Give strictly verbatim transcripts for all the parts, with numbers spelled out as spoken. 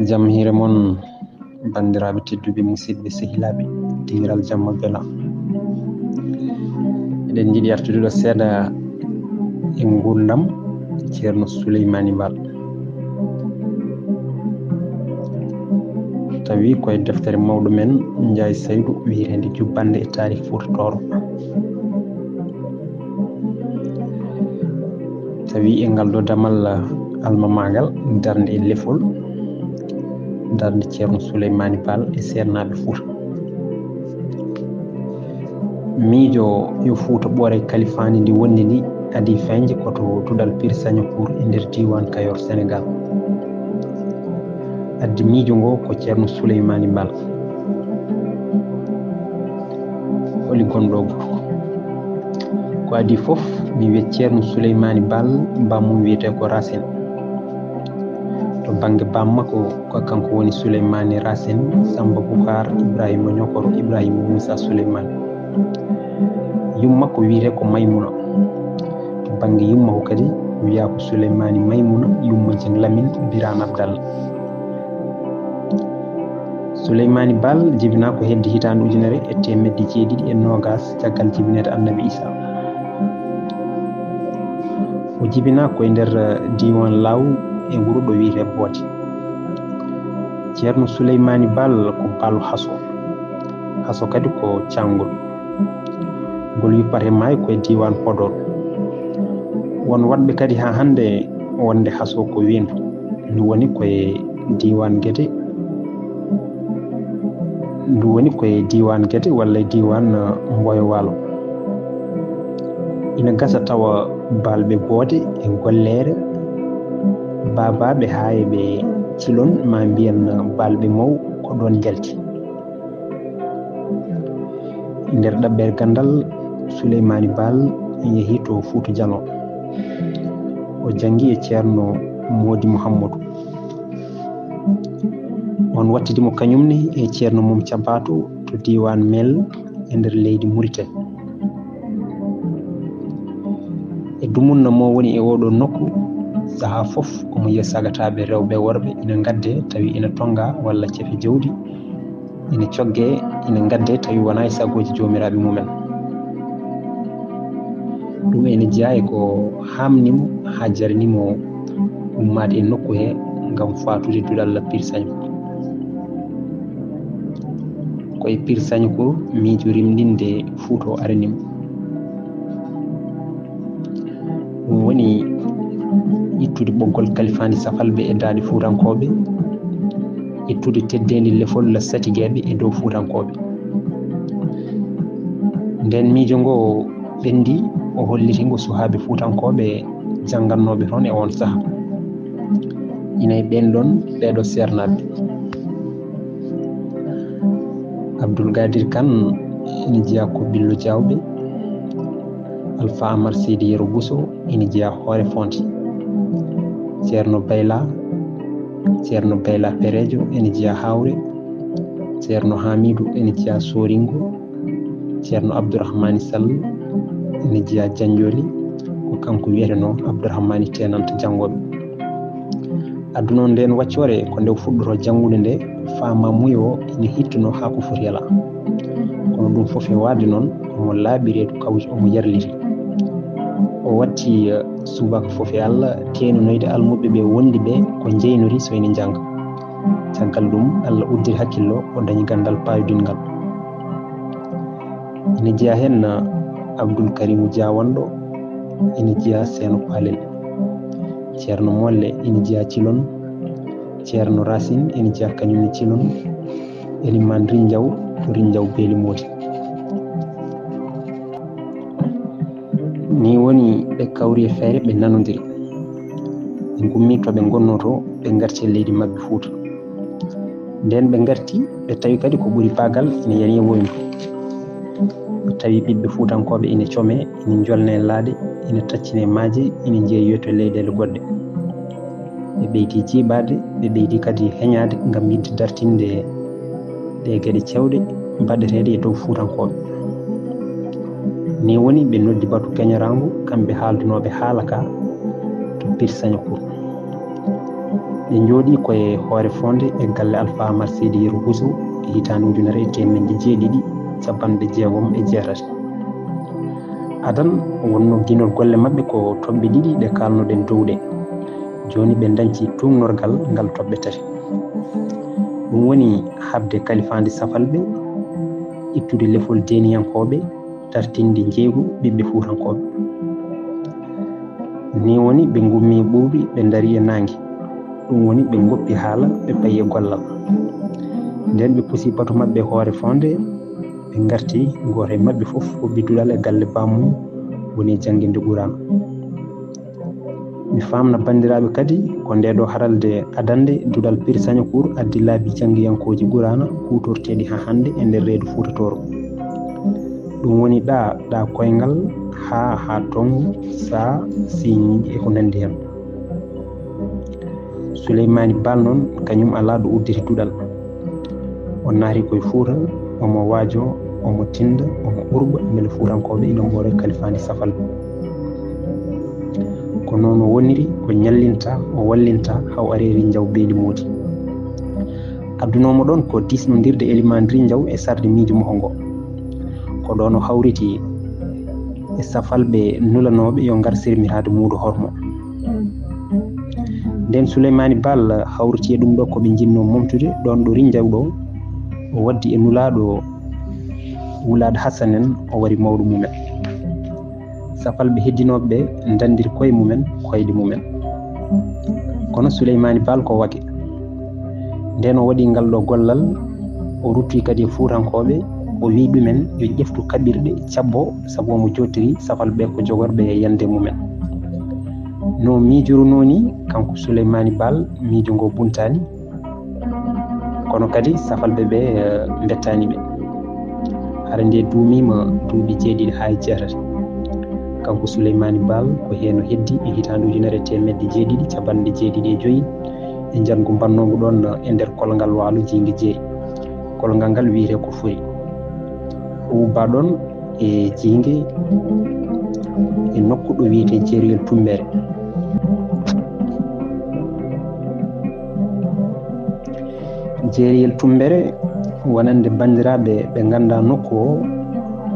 Jam hiire mon, banndiraaɓe tedduɓe, musidɓe, sehilaaɓe, dingiral jamma bela. Eɗen njiɗi artude ɗo seeɗa e nguurndam Ceerno Suleymaani Baal. Tawi ko e deftere mawɗo men Njaay Saydu wiyeteende Jubbannde e Taarih Fuuta Tooro. Tawi e ngal ɗo damal almamaagal, darnde e lefol, darnde Ceerno Suleymaani Baal e seernaaɓe Fuuta. Miijo yo Fuuta ɓoore kalifaandi ndi wondi ndi adii feeñde ko to duɗal Pir Sañokuur e nder diiwaan Kayoor, Senegaal. Addi miijo ngo ko Ceerno Suleymaani Baal. Holi gonɗo o gorko? Ko adii fof, mi wiyee Ceerno Suleymaani Baal, bammum wiyetee ko Racine. To bannge bammakko, ko kanko woni Suleymaani Racine, Samba Bukar, Ibrahima Ñokoro, Ibrahima Muusa Suleymaani. Yummakko wiyetee ko Maymuna. To bannge yummakko kadi, wiyaa ko Suleymaani Maymuna, yumma Jeŋ Lamin, Biraan Abdalla. Suleymaani Baal jibinaa ko heddi hitaande ujunere e teemedde jeeɗiɗi e noogaas caggal jibineede Annabi Iisaa. O jibinaa ko e nder, eh, diiwaan Laaw e wuro ɗo wiyetee Boode. Ceerno Suleymaani Baal ko Baal Haso. Haso kadi ko caanngol. Ngol yuppata e maayo ko e diiwaan Podor. Won waɗɓe kadi haa hannde wonde Haso ko weendu. Ndu woni ko e diiwaan Gede. Ndu woni ko e diiwaan Gede walla e diiwaan, eh, Mboyo Waalo. Ina gasa tawa Baalɓe Boode e Golleere, Baabaaɓe haa e ɓe Cilon, maa mbiyen Baalɓe Maw, ko ɗoon njalti. E nder ɗaɓɓere ganndal, Suleymaani Baal yehii to Fuuta Jaloo. O janngi e Ceerno Moodi Muhammadu. On wattidi mo kañum ne e Ceerno mum Cabaatu to diiwaan Mel e nder leydi Muritani. E dumunna mo woni e oo ɗoo nokku, sahaa fof omo yiya sagataaɓe rewɓe e worɓe ina ngaddee tawi ina tonngaa walla cefe jawdi, ina coggee, ina ngaddee tawi wonaa e sagooji joomiraaɓe mumen. Ɗum ene jeyaa e ko haamni mo haa jarni mo ummaade e nokku hee ngam faatude duɗal Pir Sañokuur. Ko e Pir Sañokuur miijo rimɗinde Fuuta o arani mo. Ɗum woni ittude ɓoggol kalifaandi Safalɓe e daaɗe Fuutankooɓe, ittude teddeendi lefol Satigeeɓe e dow Fuutankooɓe. Nden miijo ngo ɓenndi, o holliti ngo suhaaɓe Fuutankooɓe janngannooɓe toon e oon sahaa. Ina e ɓeen ɗoon ɓee ɗoo seernaaɓe. Abdul Gadir Kan ina jeyaa ko Billo Jaawɓe. Alfa Amar Seydi Yero Buso ina jeyaa Hoore Fonte. Ceerno Bayla, Ceerno Bayla Perejo ina jeyaa Hawre. Ceerno Hamidu ina jeyaa Soringo. Ceerno Abdourahmani Sall ina jeyaa Janjoli, ko kanko wiyetenoo Abdourahmani Tenanta Janngooɓe. Aduna on ndeen waccoore ko nde o fuɗɗotoo janngude nde, faamaamuya o ina hittunoo haa ko foti alaa. Kono ɗum fof e waɗde noon, omo laaɓi reedu kawji, omo yarliti. O watti, eh, subaka fof e Allah, teenanoyde almuɓɓe ɓe wondi ɓe ko njeynori so ina njannga. Caggal ɗum, Allah uddiri hakkillo, o dañi ganndal paayodinngal. Ina jeyaa heen, eh, Abdul Karimu Jaawanɗo, ina jeyaa Seeno Paalel. Ceerno Molle ina jeyaa Cilon. Ceerno Racine ina jeyaa kañum ne Cilon. Elimaan Rinjaw to Rinjaw Beeli Mooti. Nii woni ɓe kawri e feere, ɓe nanondiri. Ɓe ngummi to ɓe ngonnoo to, ɓe ngarti e leydi maɓɓe Fuuta. Nden ɓe ngarti, ɓe tawi kadi ko ɓuri baagal ina yani e woyndu. Ɓe tawi ɓiɓɓe Fuutankooɓe ina come, ina njolne e laaɗe, ina taccine e maaje, ina njeeyoya to leyɗeele goɗɗe. Ɓe ɓeydi jiiɓaade, ɓe ɓeydi kadi heñaade ngam yiɗde dartinde ɗee geɗe cewɗe baɗeteeɗe e dow Fuutankooɓe. Nii woni ɓe noddi batu keñoraangu, kamɓe haaldunooɓe haala ka to Pir Sañokuur. Ɓe njooɗii ko e hoore foonde e galle Alfaa Amar Seydi Yero Bousso e hitaande ujunere e teemedde jeeɗiɗi cappanɗe jeegom e jeetati. Adan wonnoo giinol golle maɓɓe ko toɓɓe ɗiɗi ɗe kaalnoɗen dow ɗe. Jooni ɓe ndañci tuugnorgal ngal toɓɓe tati. Ɗum woni haɓde kalifaandi safalɓe, ittude lefol deeniyankooɓe, dartinde njeeygu ɓiɓɓe Fuutankooɓe. Nii woni ɓe ngummii ɓuuɓri, ɓe ndarii e naange. Ɗum woni ɓe ngoppi haala, ɓe payi e gollal. Nden ɓe pusi batu maɓɓe hoore foonde, ɓe ngarti, gooto e maɓɓe fof huɓɓi duɗal e galle bammum, woni e jannginde Quraana. Mi faamna banndiraaɓe kadi ko ndee ɗoo haralde adannde duɗal Piri Sañakuur addi laabi janngiyankooji Quraana kuutorteeɗi haa hannde e nder reedu Fuuta Tooro. Ɗum woni ɗa, ɗa koyngal, haa, haa tonngu, saa, siiñ e ko nanndi heen. Suleymaani Baal noon, kañum alaa ɗo udditi duɗal. O naati koye Fuuta, omo waajoo, omo tinnda, omo urba mbele Fuutankooɓe ina mboora e kalifaandi safalɓe. Ko noon o woniri, o ñallinta, o wallinta, haa o ari e Rinnjaw Beeli Moodi. Addunoo mo ɗoon ko diisnondirde Elimaani Rinnjaw e sarde miijo makko ngo. Ko ɗoon o hawriti e safalɓe nulanooɓe yo ngar sirmiraade muudo hormo. Nden Suleymaani Baal hawriti e ɗum ɗo ko ɓe njinnoo momtude ɗoon ɗo Rinnjaw ɗo, o waddi e nulaaɗo wulaaɗo Hasan en, o wari mawɗo mumen. Safalɓe heddinooɓe ɓe ndanndiri koye mumen, koyɗe mumen. Kono Suleymaani Baal ko wake. Nden o waɗi ngal ɗo gollal, o rutti kadi e Fuutankooɓe, o wiyi ɗumen yo ƴeftu kaɓirɗe, cabbo, sabu omo jottiri safalɓe ko jogorɓe e yande mumen. No miijorunoo ni, kanko Suleymaani Baal, miijo ngo buntaani. Kono kadi safalɓe ɓe, eh, mbettaani ɓe. Hara nde duumiima duuɓi jeeɗiɗi haa e jeetati. Kanko Suleymaani Baal ko heen o heddi e hitaande ujunere e teemedde jeeɗiɗi cappanɗe jeeɗiɗi e joyi e njanngu mbannoongu ɗoon e nder kolongal Waalo jiinge jeeri. Kolongal ngal wiyetee ko Fori. O ubbaa ɗoon e jiinge e nokku ɗo wiyetee Jeeriyel Tummbere. Jeeriyel Tummbere, wonande banndiraaɓe ɓe nganndaa nokku o,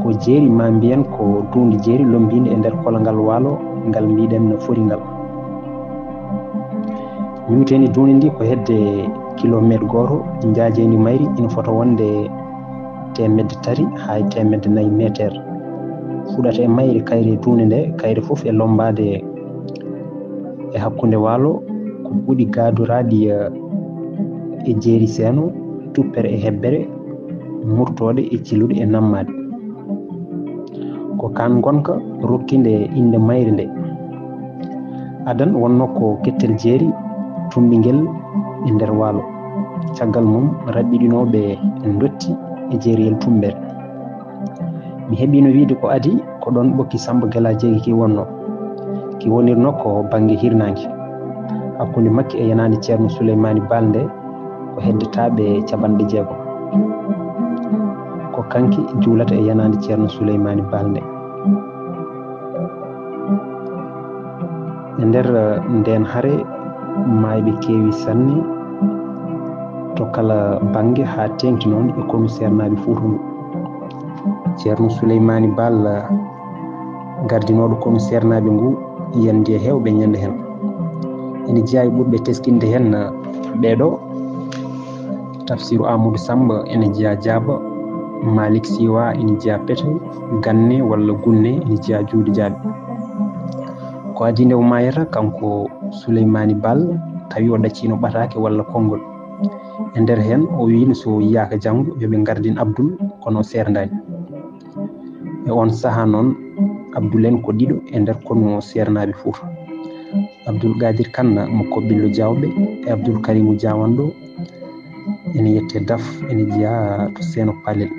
ko jeeri, maa mbiyen ko duunde jeeri lommbiinde e nder kolongal Waalo ngal mbiɗen no Fori ngal. Ñuuteendi duunde ndi ko hedde kilomeeter gooto, njaajeendi mayri ina fota wonde teemedde tati haa e teemedde nayi meeter. Fuɗata e mayri kayre duunde nde, kayre fof e lommbaade e hakkunde Waalo ko ɓuɗi gaadoraaɗi, eh, e jeeri seeno, tuppere e hebbere, murtooɗe e ciluɗe e nammaade. Ko kaan ngonka rokkinde innde mayre nde. Adan wonnoo ko kettel jeeri tummbingel e nder Waalo. Caggal mum, raɓɓiɗinooɓe ndotti e jeeriyel Tummbere. Mi heɓiino wiyde ko adii ko ɗoon ɓokki Sammba Gelaajo Jeegi ki wonnoo. Ki wonirnoo ko bannge hirnaange, hakkunde makki e yenaande Ceerno Suleymaani Baal nde ko hedde taaɓe cappanɗe jeegom. Ko kanki juulata e yenaande Ceerno Suleymaani Baal nde. E nder, eh, ndeen hare, maayɓe keewi sanne to kala bannge, haa teeŋti noon e konu seernaaɓe Fuuta ngu. Ceerno Suleymaani Baal, eh, gardinooɗo konu seernaaɓe ngu, yandi e heewɓe ñande heen. Ene jeyaa e ɓurɓe teskinde heen, eh, ɓee ɗoo, Tafsiru Amadou Samba ene jeyaa Jaaba, Malik Siwa ene jeyaa Pete, Ganne walla Gunne ene jeyaa Juude Jaaɓe. Ko adii nde o maayata, kanko Suleymaani Baal, tawi o ɗacciino ɓataake walla konngol. E nder heen, o wiino so yiyaaka janngo, yo ɓe ngardin Abdul, kono o seerndaani. E oon sahaa noon, Abdul en ko ɗiɗo e nder konu seernaaɓe Fuuta. Abdul Qaadir Kan mo Kobbillo Jaawɓe e Abdul Karimu Jaawanɗo ene yettee Daf, ene jeyaa to Seeno Palel.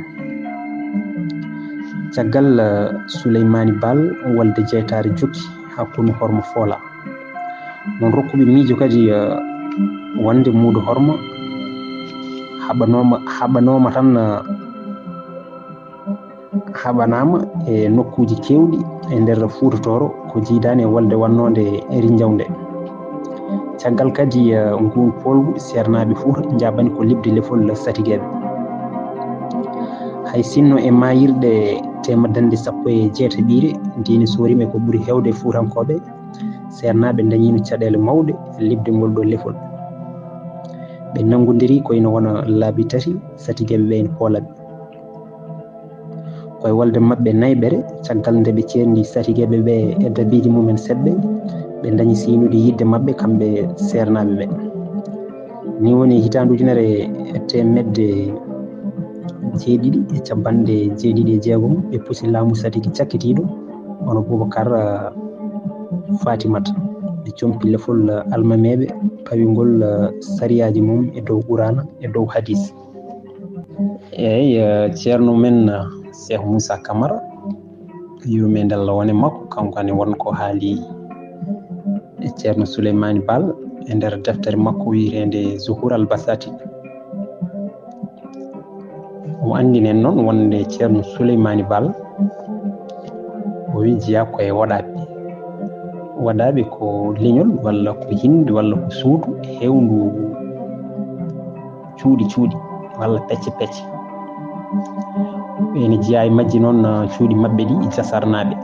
Caggal, eh, Suleymaani Baal walde jeytaare jokki haa konu Horma Foola. Noon rokkuɓe miijo kadi, eh, wonde muudo Horma haɓanooma, haɓanooma tan, eh, haɓanaama e nokkuuji keewɗi e nder Fuuta Tooro ko jiidaani e wolde wannoonde e Rinnjaw nde. Caggal kadi, eh, nguun poolgu, seernaaɓe Fuuta njaaɓani ko liɓde lefol Satigeeɓe. Hay sinno e maayirɗe teemedde sappo e jeetaɓiire, diine sooriima ko ɓuri heewde Fuutankooɓe, seernaaɓe ndañiino caɗeele mawɗe liɓde ngol ɗoo lefol. Ɓe nanngondiri ko ina wona laabi tati, Satigeeɓe ɓe ina poola ɓe. Ko e wolde maɓɓe nayɓere, caggal nde ɓe ceerndi Satigeeɓe ɓe e dabiiji mumen seɓɓe, ɓe ndañi siynude yiɗde maɓɓe kamɓe seernaaɓe ɓe. Ni woni hitaande ujunere e teemedde jeeɗiɗi e capanɗe jeeɗiɗi e jeegom, ɓe pusi laamu Satigi cakkitiiɗo, hono Bubakar, ah, Fatimata. Ɓe compi lefol, ah, almameeɓe, pawi ngol, ah, sariyaaji mum e dow Quraana, e dow Hadiis. Eey, eh, ceerno men, eh, Cheikh Moussa Camara, yurmeende Allah wone makko, kanko ne won ko haali e ceerno Souleymane Baal e nder deftere makko wiyeteende Zuhur al Basati. O anndinen noon wonde ceerno Souleymane Baal, o wi jeyaa ko e waɗaaɓe. Waɗaaɓe ko leñol walla ko hinnde walla ko suudu heewndu cuuɗi cuuɗi walla pecce pecce. Ene jeyaa e majji noon, ah, cuuɗi maɓɓe ɗi, e Jasarnaaɓe,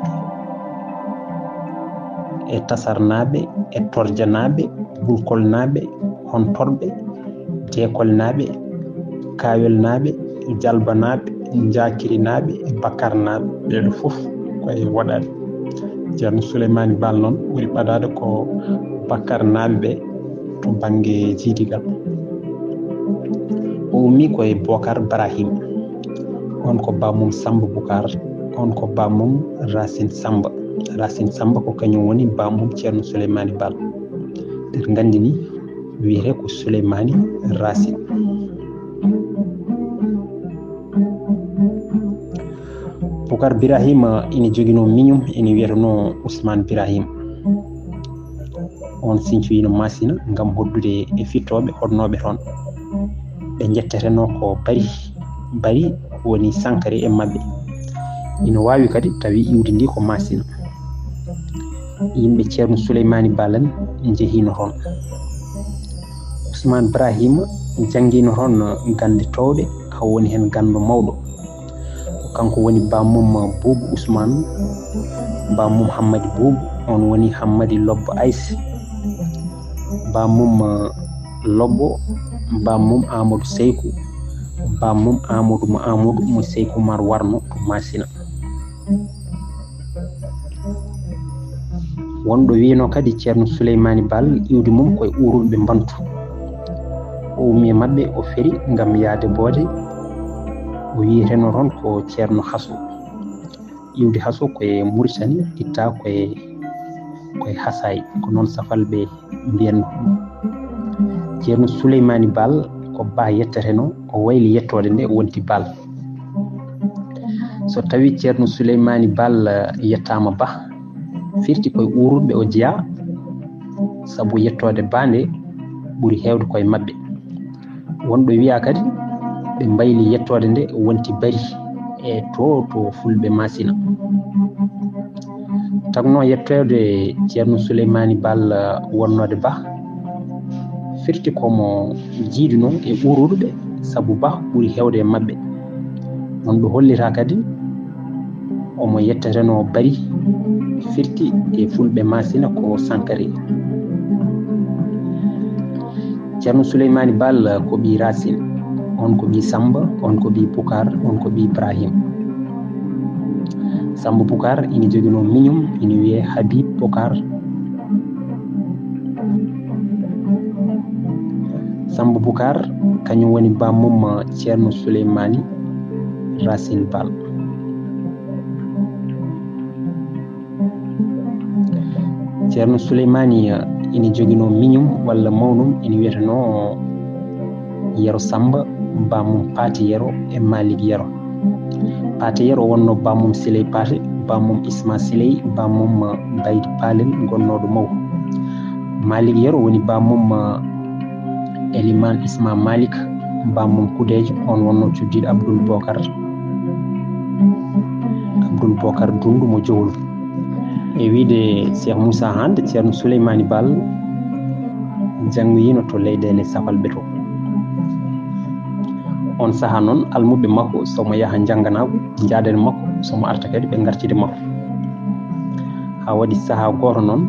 e Tasarnaaɓe, e Torjanaaɓe, Bulkolnaaɓe, Hontorɓe, Deekolnaaɓe, Kaayolnaaɓe, Jalbanaaɓe, Njaakirinaaɓe, e Bakkarnaaɓe. Ɓee ɗoo fof ko e waɗaaɓe. Ceerno Souleymane Baal noon ɓuri ɓadaade ko Bakkarnaaɓe ɓe to bannge jiidigal. O ummii ko e Bokar Barahim. On ko bammum Samba Bukar. On ko bammum Racine Samba. Racine Samba ko kañum woni bammum ceerno Souleymane Baal. Eɗen nganndi ni wiyetee ko Souleymane Racine. Bukar Birahima ina joginoo miñum, ina wiyetenoo Ousmane Birahim. On sincoyiino Masina ngam hoddude e fittooɓe hoɗnooɓe toon. Ɓe njettetenoo ko Bari. Bari woni Sankare e maɓɓe. Ina waawi kadi tawi iwdi ndi ko Masina. Yimɓe ceerno Souleymane Baal en njehiino toon. Ousmane Ibrahima janngiino toon gannde toowɗe, taw woni heen ganndo mawɗo. Ko kanko woni bammum Buubu Ousmane, bammum Hammadi Buubu, on woni Hammadi Lobbo Aysi, bammum Lobbo, bammum Amadou Seyku, bammum Amadou mo Amadou mo Seyku Umar Warno to Masina. Wonɗo wiyno kadi ceerno Souleymane Baal iwdi mum koye Uururɓe Mbantu. O ummi e maɓɓe, o feri ngam yahde Boode. O wiyeteno toon ko ceerno Haso. Iwdi Haso koye Muritani, itta koye, koye Hasay, ko noon Safalɓe mbiyanno. Ceerno Souleymane Baal ko Ba yetteteno, o wayli yettoode nde, o wonti Baal. So tawi ceerno Souleymane Baal, eh, yettaama Ba, firti koye Uururɓe o jeyaa, sabu yettoode Ba nde ɓuri heewde koye maɓɓe. Wonɗo wiya kadi ɓe mbayli yettoode nde wonti Bari e to, to Fulɓe Masina. Tagnoo yettoode ceerno Souleymane Baal, eh, wonnoode Ba, firti ko mo jiiduno e Uururɓe, sabu Ba ɓuri heewde e maɓɓe. Wonɗo hollita kadi omo yetteteno Bari, firti e Fulɓe Masina ko Sankare. Ceerno Souleymane Baal ko ɓii Racine, on ko ɓii Samba, on ko ɓii Bukar, on ko ɓii Ibrahim. Samba Bukar ina joginoo miñum, ina wiyee Habib Bukar. Samba Bukar, kañum woni bammum ceerno Souleymane Racine Baal. Ceerno Souleymane, eh, ina joginoo miñum walla mawnum, ina wiyetenoo Yero Samba, bammum Paate Yero e Malik Yero. Paate Yero wonno bammum Siley Paate, bammum Isma Siley, bammum, eh, Baydi Paalel gonnooɗo Maw. Malik Yero woni bammum, eh, Eliman Isma Malik, bammum Kudeejo, on wonno cuddiiɗo Abdoul Bokar, Abdoul Bokar Dundu mo Jowol. E wiide Cheikh Moussa Hande, ceerno Souleymane Baal Janngoyiino to leyɗeele Safalɓe to. On sahaa noon, almuɓɓe makko, so mo yaha njannganaagu, njaaden makko, so mo arta kadi, ɓe ngartide makko. Haa waɗi sahaa gooto noon,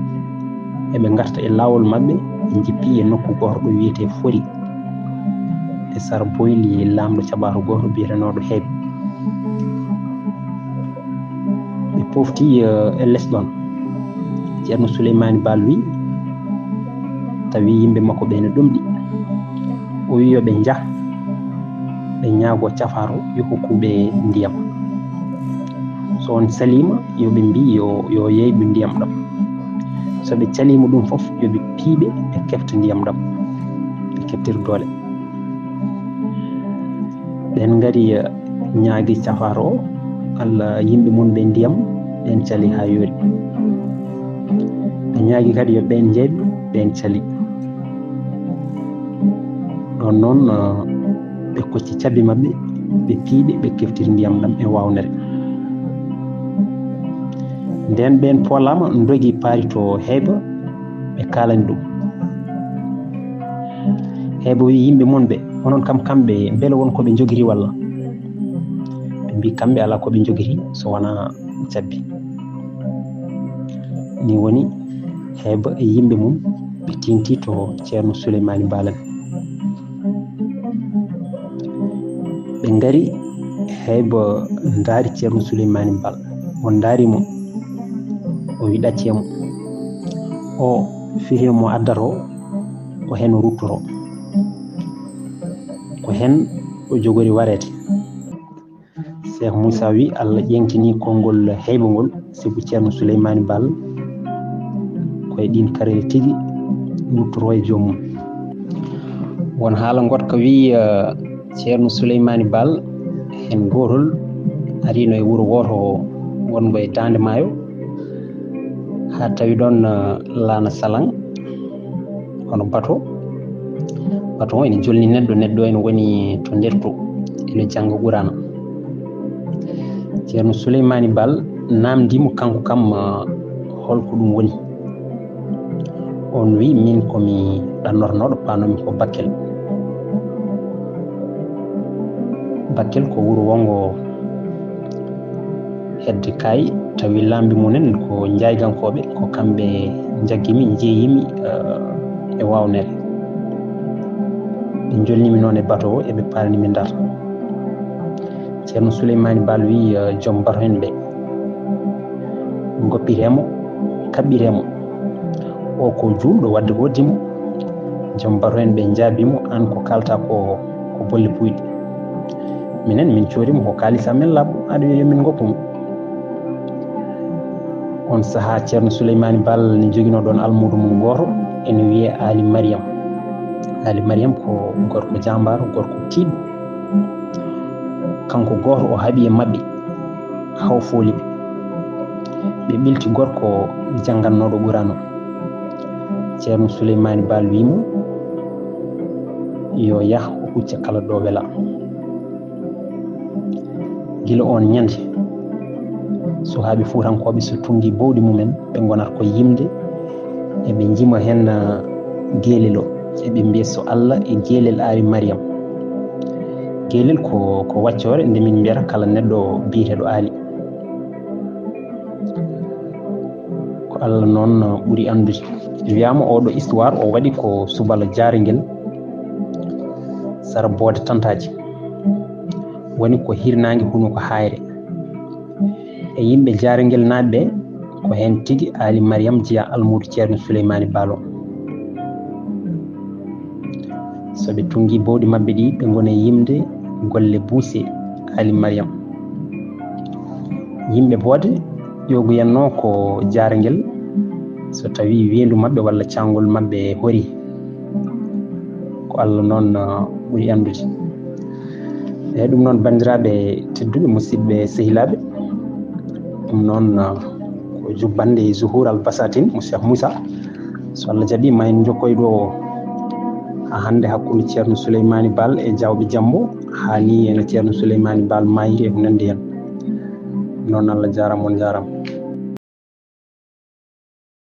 eɓe ngarta e laawol maɓɓe, ɓe njippi e nokku gooto ɗo wiyetee Fori, e sara Boyli, laamɗo caɓaato gooto biyetenooɗo Heeɓe. Ɓe pofti, eh, e les ɗoon. Ceerno Suleymaani Baal wi, tawi yimɓe makko ɓe ne ɗomɗi. O wi yo ɓe njah, ɓe ñaago cafaaro, yo hokku ɓe ndiyam. So on saliima, yo ɓe mbi yo, yo yeeyɓe ndiyam ɗam. So ɓe caliima ɗum fof, yo ɓe piiɓe, ɓe kefta ndiyam ɗam. Ɓe keftir doole. Ɓeen ngari, eh, ñaagi cafaaro o, Allah yimɓe mum ɓe ndiyam, ɓeen cali haa yoori. Ɓe ñaagi kadi yo ɓeen njeeɓe, ɓeen cali. Ɗoon noon, eh, ɓe kocci cabbi maɓɓe, ɓe piiɓe, ɓe keftiri ndiyam ɗam e waawnere. Ndeen ɓeen poolaama, ndogi paari to Heeɓa, ɓe kaalani ɗum. Heeɓa wi yimɓe mon ɓe, onon kam kamɓe, mbele won ko ɓe njogiri walla? Ɓe mbi kamɓe alaa ko ɓe njogiri so wonaa cabbi. Ni woni Heeɓa e yimɓe mum ɓe tiinti to Ceerno Suleymaani Baal en. Ɓe ngari, Heeɓa ndaari Ceerno Suleymaani Baal. O ndaari mo, o wi ɗaccee mo. O firino mo addata o, ko heen o ruttoro. Ko heen o jogori wareede. Seek Muusaa wi, Allah ƴeeŋtinii konngol Heeɓa ngol, sibu Ceerno Suleymaani Baal ko e ɗiin kareeli tigi ruttoro e joomum. Won haala ngoɗka wi, eh, Ceerno Suleymaani Baal heen gootol ariino e wuro wooto wonngo e Daande Maayo, haa tawi ɗoon, eh, laana salaŋ, hono bato. Bato o ene jolni neɗɗo, neɗɗo ene woni to nder to, ene jannga Quraana. Ceerno Suleymaani Baal naamndii mo kanko kam, ah, hol ko ɗum woni? On wi, min ko mi ɗannornooɗo, paanoomi ko Bakkel. Bakkel ko wuro wonngo hedde Kaay, tawi laamɓe mumen ko Njaaygankooɓe, ko kamɓe njaggimi, njeeyimi, eh, e waawnere. Ɓe njolnimi noon e bato o, eɓe paalni mi Ndar. Ceerno Suleymaani Baal wi, eh, joom bato en ɓe, ngoppiree mo, kaɓɓiree mo. O ko juulɗo, wadde ko dimo. Joom bato en ɓe njaabii mo, aan ko kaaltaa ko, ko bolle puyɗe. Minen, min coodi mo ko kaalis amen laaɓɗo, aɗa wiya yo min ngoppu mo. On sahaa, Ceerno Suleymaani Baal ne joginoo ɗoon almuudo mum gooto, ene wiyee Aali Mariyam. Aali Mariyam ko gorko jaambaaro, gorko tiiɗɗo. Kanko gooto o haaɓi e maɓɓe, haa o fooli ɓe. Ɓe ɓilti gorko janngannooɗo Quraana. Ceerno Suleymaani Baal wi mo, yo yah o hucca kala ɗo wela. Gila oon ñande, suhaaɓe fuutankooɓe so tunngi bowɗi mumen, ɓe ngonata ko yimde, eɓe njima heen, ah, geelel o, eɓe mbiya so Allah e geelel Aali Mariyam. Geelel ko, ko waccoore nde min mbiyata kala neɗɗo biyeteeɗo Aali. Ko Allah noon ɓuri anndude. Wiyaama oɗo histoire o waɗi ko subalo Jaarangel, sara Boode Tantaaji. Woni ko hirnaange, hunuko Haayre. E yimɓe Jaarangel naaɓe ɓe, ko heen tigi Aali Mariyam jeyaa almuudo Ceerno Suleymaani Baal o. So ɓe tunngi bowɗi maɓɓe ɗi, ɓe ngona e yimde golle buuse Aali Mariyam. Yimɓe Boode ƴoogoyatnoo ko Jaarangel, so tawii weendu maɓɓe walla caangol maɓɓe horii. Ko Allah noon, ah, ɓuri anndude. Eeyi, ɗum noon, banndiraaɓe tedduɓe, musidɓe sehilaaɓe, ɗum noon, ah, ko jubbannde e Zuhuur Al Basatin mo Cheikh Moussa. So Allah jaɓii, ma en njokkoy ɗo haa hannde hakkunde Ceerno Suleymaani Baal e Jaawɓe Jammbo, haa nii ene Ceerno Suleymaani Baal maayiri e ko nanndi heen. Noon, Allah jaaraama, on njaaraama.